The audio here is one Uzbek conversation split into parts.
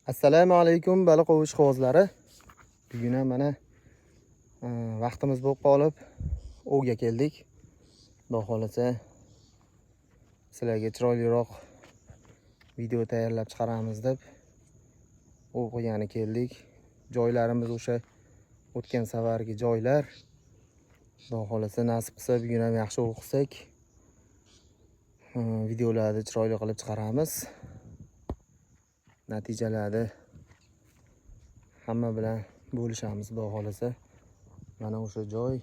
Assalomu alaykum baliq ovish qovozlari. Bugun ham mana vaqtimiz bo'lib qolib ovga keldik. Xudo xohlasa sizlarga chiroyliroq video tayyorlab chiqaramiz deb ov qilgani keldik. Joylarimiz o'sha o'tgan safargi joylar. Xudo xohlasa nasib qilsa bugun ham yaxshi ov qilsak, videolarni chiroyli qilib chiqaramiz. Natijalarni hamma bilan bo'lishamiz xudo xohlasa. Mana o'sha joy.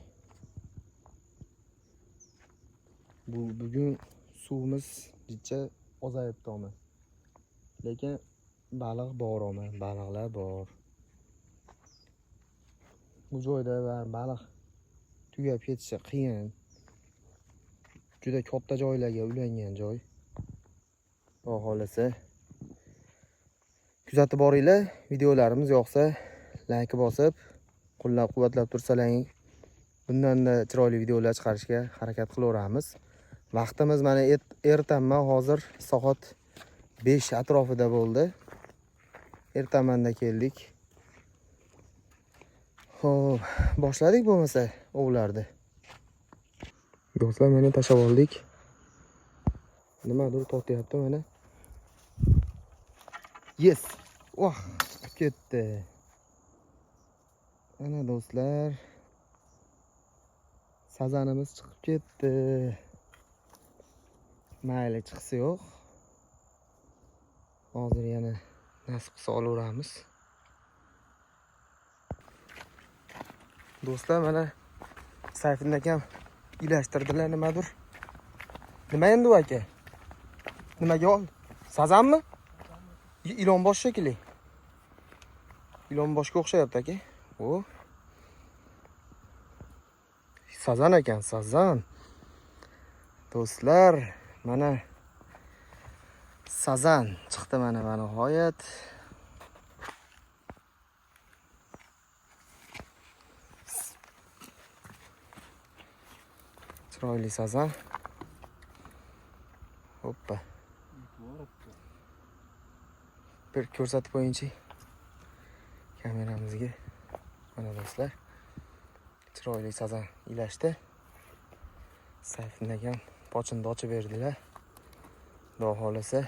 Bu bugun suvimiz jicha ozayibdi ama. Lekin baliq bor ama, baliqlar bor. Bu joyda baliq tugab ketishi qiyin. Juda katta joylarga ulangan joy. Xudo xohlasa kuzatib boringlar. Videolarimiz yoqsa like bosib, qo'llab-quvvatlab tursalaring, bundan-da chiroyli videolar chiqarishga harakat qilaveramiz. Vaqtimiz mana ertanman, hozir soat 5 atrofida bo'ldi. Ertamanda keldik. Xo'p, boshladik bo'lmasa ovlarni. Do'stlar, mana tashlab oldik. Nimadir tortyapti mana. Yes. Voh, ketdi. Ana do'stlar, sazanimiz chiqib ketdi. Mayli, chiqsa yo'q. Hozir yana nasib qilsa olaveramiz. Do'stlar, mana Sayfiddin akam ilashtirdilar nimadir. Nima endi u aka? Nimaga oldi? Sazanmi? Ilonbosh shekilli. Ilonboshga o'xshayapti aka. O. Sazan ekan, sazan. Do'stlar, mana sazan chiqdi mana va nihoyat. Chiroyli sazan. Hoppa. Bir ko'rsatib qo'yinchi kameramizga. Mana do'stlar, chiroyli sazan ilashdi. Sayfiddin akam pochinni ochib berdilar. Xudo xohlasa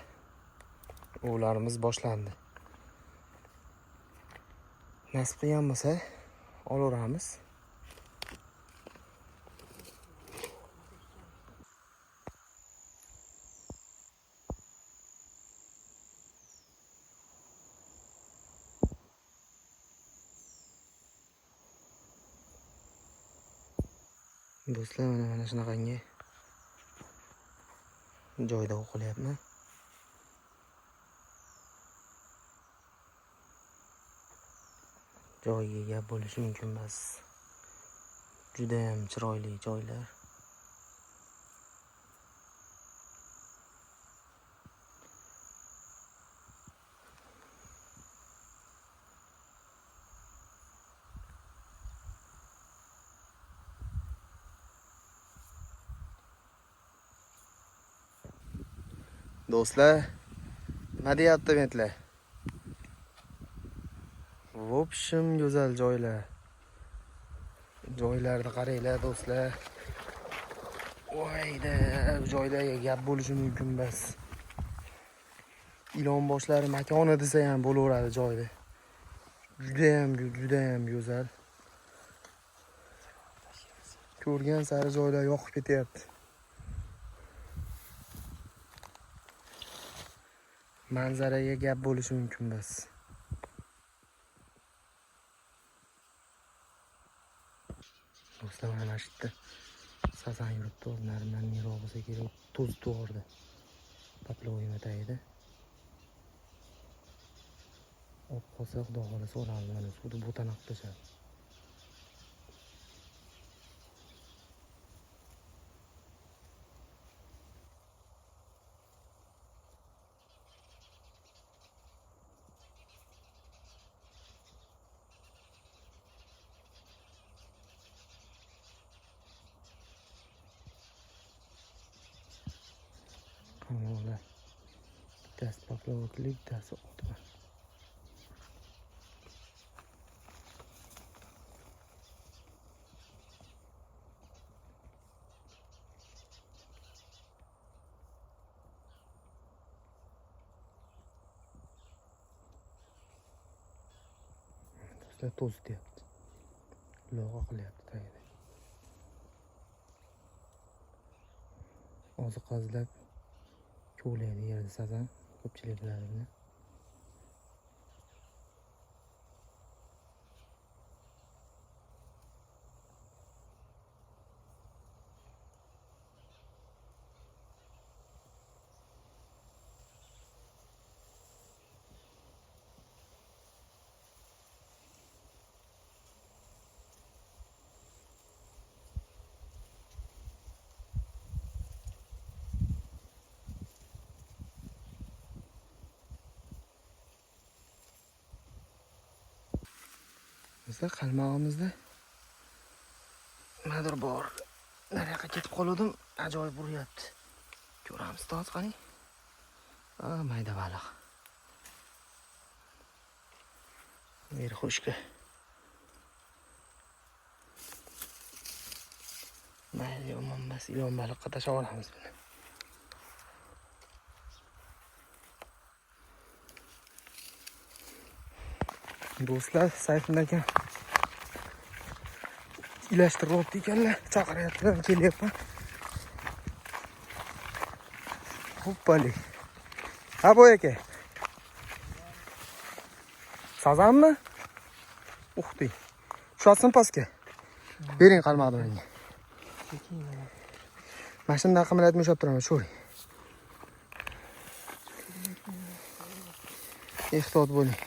ovlarimiz boshlandi. Nasib qilgan bo'lsa olaveramiz. Do'stlar, mana shunaqangi joyda o'qilyapman. Joyga gap bo'lishi mumkin emas. Juda ham chiroyli joylar. Do'stlar, nima deyapti mentlar? В общем, go'zal joylar. Joylarni qaranglar do'stlar. Voyda, bu joylarga gap bo'lishi mumkin emas. Ilon boshlari makoni desa ham bo'laveradi joyda. Juda ham, juda ham go'zal. Ko'rgan sari joylar yoqib ketyapti. Manzaraga gap bo'lishi mumkin emas. Do'stlar, mana shu yerda sazan yuribdi, narimdan yiroq bo'lsa kerak, to'z to'g'rida. Poplovima tagida. Olib qolsa, xudo xohlasa olamiz. Mana suvni bo'tana qilib tashladi. Bittasi poplovkli, bittasi otma. Do'stlar, to'zityapti. Log'a qilyapti tagida. Oziqa izlab kovlaydi yerda sazan. Ko'pchilik biladi buni. Bizda qalmog'imizda nimadir bor. Nariyoqqa ketib qoldim, ajoyib uryapti. Ko'ramiz, hozir qani. Mayda baliq. Верхушка. Mayli, yomon emas, ilon baliqqa tashlab olamiz buni. Do'stlar, Sayfulla aka ilashtiryapti ekanlar, chaqiryaptilar, kelyapman. Hoppali. Ha, boy aka. Sazanmi? Uxti. Tushasin pastga. Bering qalmoqni menga. Mana shunday qilib ushlab turaman, shuring. Ehtiyot bo'ling.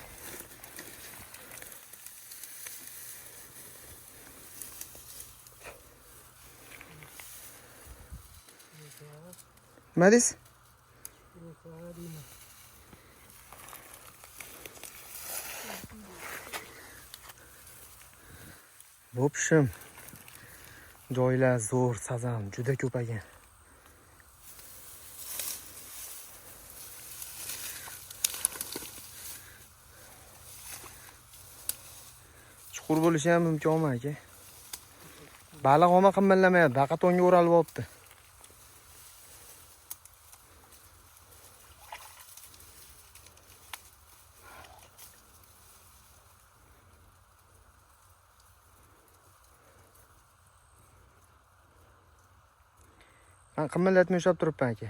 Nima deysiz? В общем, joylar zo'r, sazan juda ko'p ekan. Chuqur bo'lishi ham mumkin aka. Baliq olma qimmallamayapti, baqatonga o'ralib olibdi. Ben qimillatmay ushlab turibman aka.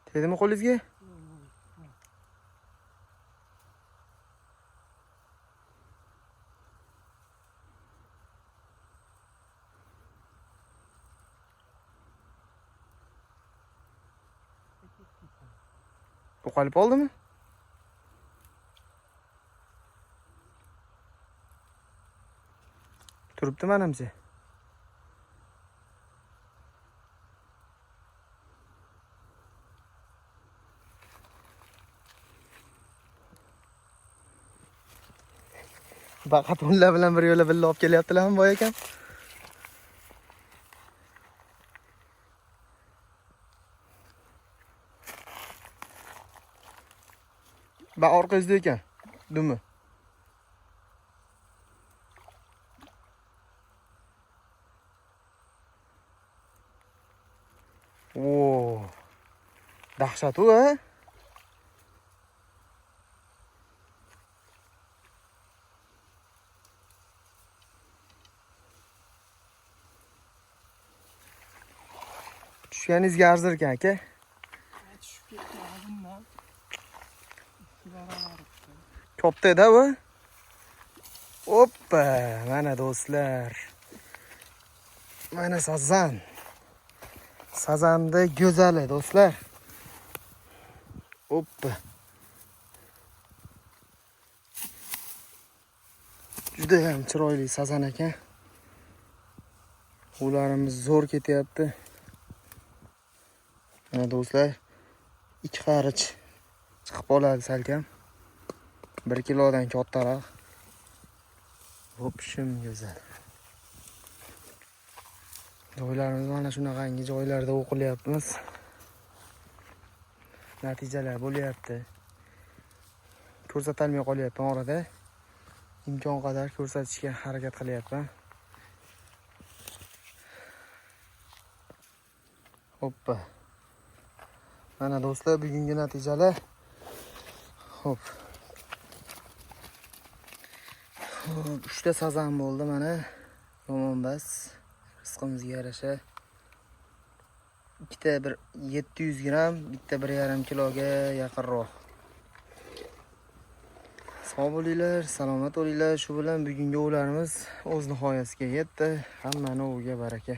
Tegdimi qo'lingizga? Yo'qolib oldimi? Turibdi manimcha. Baqatonlar bilan bir yo'la birga olib kelyaptilarmi boy akam? Ba orqangizda ekan, dumi. Oo. Dahshat u, ha? Tushganingizga arzir ekan aka. Tushib ketdi oldindan. 2 barobar. Katta-da bu. Hoppa, mana do'stlar. Mana sazan. Sazanni go'zali do'stlar. Hoppa. Juda ham chiroyli sazan ekan. Ularimiz zo'r ketyapti. Mana do'stlar, 2 qarich chiqib qoladi salkam. 1 kilodan kattaroq. В общем, go'zal. Joylarimiz mana shunaqangi joylarda o'qilyapmiz. Natijalar bo'lyapti. Ko'rsatalmay qolyapman orada. Imkon qadar ko'rsatishga harakat qilyapman. Hoppa. Mana do'stlar, bugungi natijalar. Xo'p. Xo'p, 3 ta sazan bo'ldi mana. Yomon bas. Rizqimizga yarasha. Ikkita bir 700 gramm, bitta 1,5 kiloga yaqinroq. Sog' bo'linglar, salomat bo'linglar. Shu bilan bugungi ovlarimiz o'z nihoyasiga yetdi. Hammani oviga baraka.